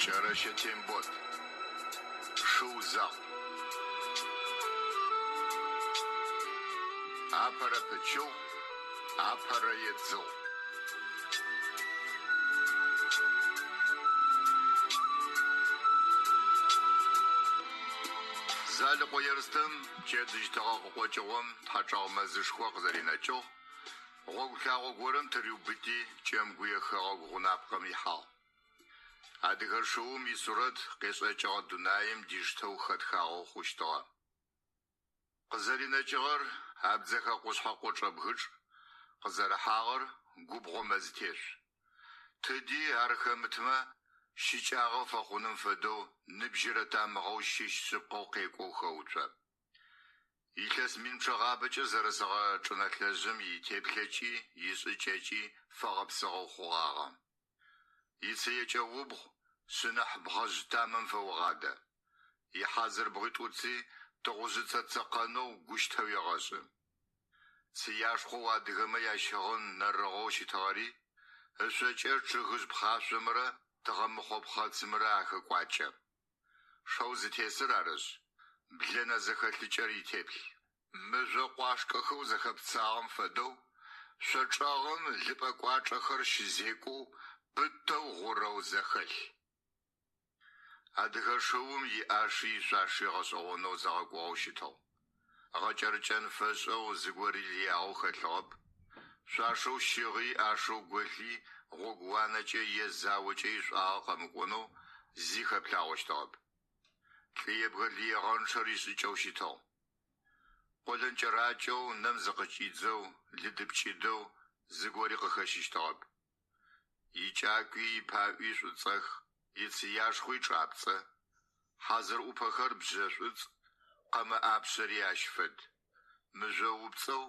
Кӏэрэщэ Тембот. Шыу закъу. Апэрэ пычыгъу, апэрэ едзыгъу. Залыкъо Ерстэм пчэдыжь тыгъэ къыкъокӏыгъом Тхьачӏэгъ мэзышхо къызэринэкӏыгъ, гъогу лъагъо горэм тыриубыти, Кӏэмгуе хэгъэгу гъунапкъэм ихьагъ. Адыгэ шыум исурэт къешӏэкӏыгъэ дунаим диштэу хэтхагъэу хъущтыгъэ. Къызэринэкӏыгъэр абдзэхэ къушъхьэ къочӏэбгычӏ, къызэрыхьагъэр губгъо мэзтешъу. Тыди ар хэмытмэ, щыкӏагъэ фэхъуным фэдэу ныбжьырэ тамыгъэу щыщ шъыпкъэу къекӏоу хэуцо. Илъэс мин пчъэгъабэкӏэ зэрысыгъэ чӏынэлъэжъым итеплъэкӏи ишӏыкӏэкӏи фэгъэпсыгъэу хъугъагъэ. Ицыекӏэ убгъу шъынэхь бгъэжъ тамэм фэогъадэ. Ихьазыр бгъуитӏуци тыгъужъыцэ цэкъэнэу гущтэ уегъэшӏы. Цыяшхъоу адыгэмэ ящыгъын нэрыгъэу щытыгъэри ышъокӏэ чъыгыжъ пхъашъомрэ тыгъэмыхъо пхъэцымрэ ахэкӏуакӏэ. Шэу зытесыр арышъ, блэнэ зэхэлъыкӏэр итеплъ. Мыжъо къуашкӏэхэу зэхэпцагъэм фэдэу, шъо чӏэгъым лыпӏэ кӏуачӏэхэр щызекӏоу, пытэу гъурэу зэхэлъ. Адыгэ шыум иӏаши ишъуаши гъэшӏэгъонэу зэгъэкӏугъэу щытыгъ. Гъэкӏэрыкӏэн фэшӏэу зыгори лыягъэу хэлъыгъэп. Шъуашэу щыгъи ӏашэу голъи гъогууанэкӏэ е заокӏэ ишӏуагъэ къэмыкӏонэу зи хэплъагъощтыгъэп. Лӏы ебгэ лыегъэнчъэр ишӏыкӏэу щытыгъ. Къолэн кӏэракӏэу, нэм зыкъыкӏидзэу, лыдыпкӏыдэу зыгори къыхэщыщтыгъэп. Икӏакуи ипаӏуи шӏуцӏэх, ицыяшхъуи чӏапцӏэ, хьазыр ӏупэхэр бжьэ шӏуцӏ, къэмэ ӏапшъэри ащ фэд. Мыжъо упцӏэу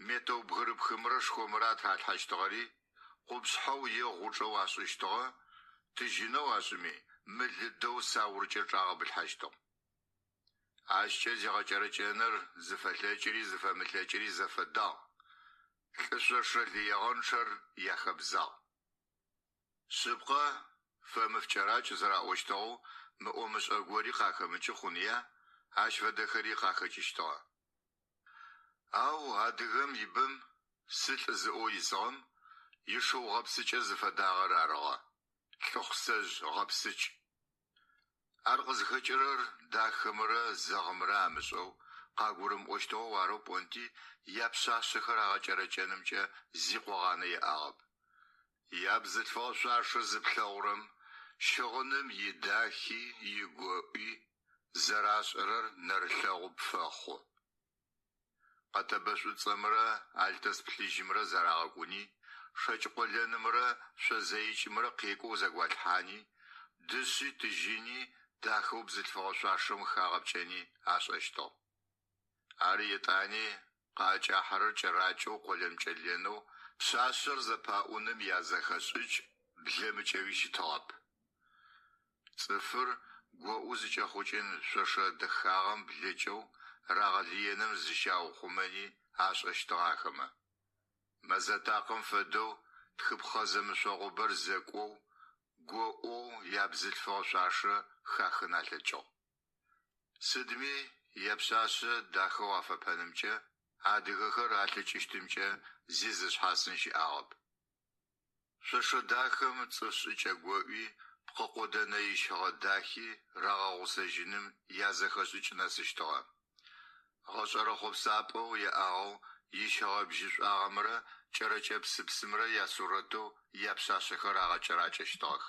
метэу бгырыпхымрэ шхомрэ атралъхьэщтыгъэри, къупшъхьэу е гъучӏэу ашӏыщтыгъэ, тыжьынэу ашӏыми, мылыдэу сауркӏэ чӏагъэбылъхьэщтыгъ. Ащкӏэ зигъэкӏэрэкӏэныр зыфэлъэкӏыри зыфэмылъэкӏыри зэфэдагъ, лӏы шъошэ лыегъэнчъэр яхэбзагъ. Шъыпкъэ, фэмыф кӏэракӏ зэраӏощтыгъэу, мыӏо-мышӏэ гори къахэмыкӏы хъуныя, ащ фэдэхэри къахэкӏыщтыгъэ. Ау адыгэм ибэм, сылӏ зыӏоу исыгъэм, ишыу гъэпсыкӏэ зыфэдагъэр арыгъэ, лӏыхъусэжъ гъэпсыкӏ. Ар къызхэкӏырэр дахэмрэ зэгъымрэ амышӏэу, къагурымыӏощтыгъэу арэу пӏонти, япшъашъэхэр агъэкӏэрэкӏэнымкӏэ зи къогъанэ яӏагъэп. Ябзылъфыгъэ шъуашэ зыплъэгъурэм, щыгъыным идахи игоӏуи зэрашӏэрэр нэрылъэгъу пфэхъу. Къэтэбэ шӏуцӏэмрэ алтэс плъыжьымрэ зэрагъэкӏуни, шэкӏ къолэнымрэ шъо зэикӏымрэ къекӏоу зэгуалъхьани, дышъи тыжьыни дахэу бзылъфыгъэ шъуашэм хагъэпкӏэни ашӏэщтыгъ. Ар етӏани къаӏэкӏахьэрэр кӏэракӏэу къолэн-пкӏэлэнэу пшъашъэр зэпаӏуным язэхэшӏыкӏ блэмыкӏэуи щытыгъэп. Цӏыфыр гоӏу зыкӏэхъукӏын шъошэ дэхагъэм блэкӏэу рагъэлыеным зыщаухъумэни ашӏэщтыгъ ахэмэ. Мэзатакъэм фэдэу тхыпхъэ зэмышъогъубэр зэкӏоу, гоӏоу ябзылъфыгъэ шъуашэ хахын алъэкӏыгъ. Сыдми япшъашъэ дахэу афэпэнымкӏэ адыгэхэр алъэкӏыщтымкӏэ зи зышъхьасын щыӏагъэп. Шъошэ дахэм цӏыф шӏыкӏэ гоӏуи, пкъы къодэнэ ищыгъэ дахи рагъэгъусэжьыным язэхэшӏыкӏ нэсыщтыгъэ. Гъэшӏэрэ хъопсапӏэу яӏагъэу ищыгъэ бжьышӏуагъэмрэ кӏэрэкӏэ псыпсымрэ ясурэтэу япшъашъэхэр агъэкӏэракӏэщтыгъэх.